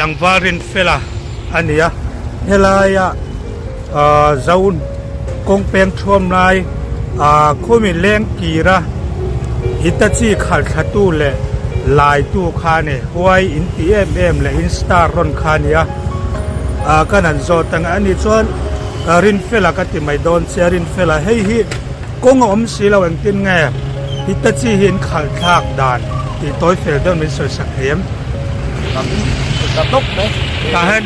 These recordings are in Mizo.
Tlangval Rinfela a ni a, helaia ahh zo kawng peng thuam lai ahh khumi leng kira Hitachi khalh thla tu leh lai tu kha a ni, huai in ti em em leh in star rawn kha a ni a, ahh kan han zawt ang a ni chuan Rinfela ka ti mai dawn che a Rinfela hei hi kawng a awm si lo engtin nge Hitachi hi in khalh thlak dan tih tawi fel deuh min sawi sak thei em? Tah hian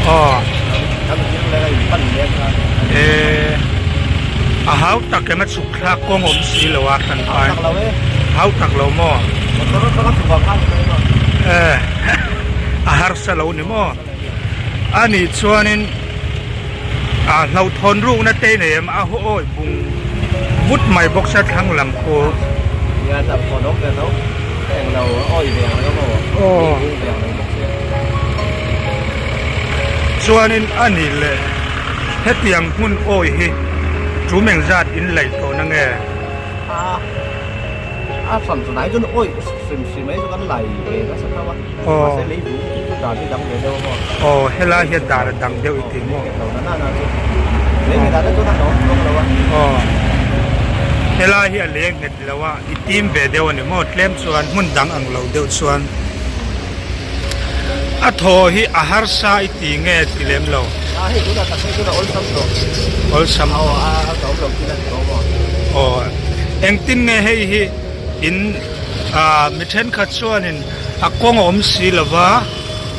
aw eh a hau tak em a chhuk thlak kawng awm si lo a hran pai hau tak lo maw eh a harsa lo ni maw a nih chuanin a hlauhthawn rukna te nei em a awi bung vut mai bawk sia thlang lam khu chuanin a nih leh hetiang hmun awi hi tum engzat in laih tawh na nge? A hran chu nai chuan awi hrim hrim mai chu kan lai ve nasa tho a mahse lei vung hi chu dan hi dang ve deuh a maw. Aw helai hian dan a dang deuh i ti maw. Lo na na na chu lei nghet ah te chuan a hlawm tawk lo a. Aw helai hi a leng nghet lo a i tim ve deuh a ni maw tlem chuan hmun dang ang lo deuh chuan a thaw hi a harsa i ti nge ti lem lo. A hei tunah tak hei chuan a awlsam tawh. Awlsam. Aw a harsa awm lo thin a ni tawh maw. Aw engtin nge hei hi in ah mi thenkhat chuanin a kawng a awm si lova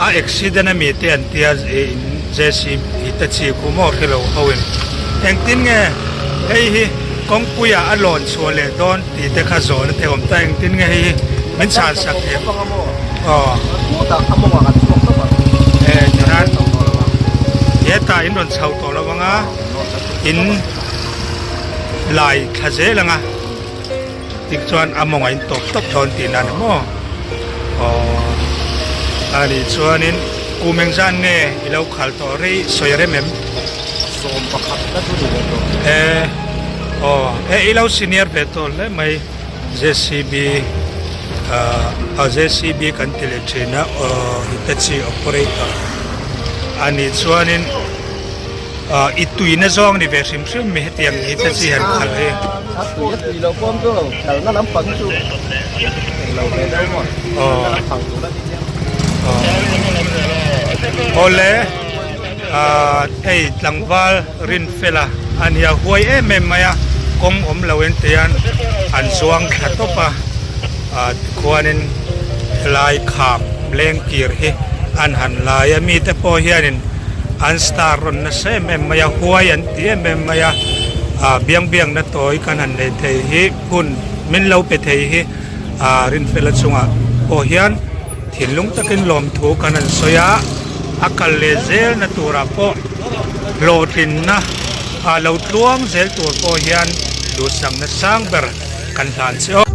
a accident a mi te an tia in JCB te chi khu maw hrelo ho in engtin nge hei hi kawngpuiah a lawn chhuah leh dawn tih te kha zawhna te awm ta engtin nge hei hi min chhan sak em aw e tihian hetah in rawn chho tawh lo ang a in lai thla zel ang a tikchuan a mawngah in tawp tawp dawn tih nan maw aw a nih chuanin kum engzan nge i lo khalh tawh rei sawi rem em. E aw e i lo senior ve tawh hle mai JCB ah JCB kan ti leh thin a aw Hitachi operator a nih chuanin ah i tuina zawng ni ve hrim hrim mai hetiang Hitachi han khalh hi. Aw awle. Ahh hei tlangval Rinfela a nia huai em em mai a kawng awm lo en te hian an zuang thla tawp a ah tikhuanin helai kham leng kir hi an han lai a mite pawh hianin an star rawn nasa em em mai a huai an ti em em mai a ah biang biang na tawi kan han nei thei hi hun min lo pe thei hi ah Rinfela chungah pawh hian thinlung takin lawmthu kan han sawi a. A kal leh zelna turah pawh hlawhtlinna ah lo tluang zel tur pawh hian duhsakna sang ber kan hlan che aw.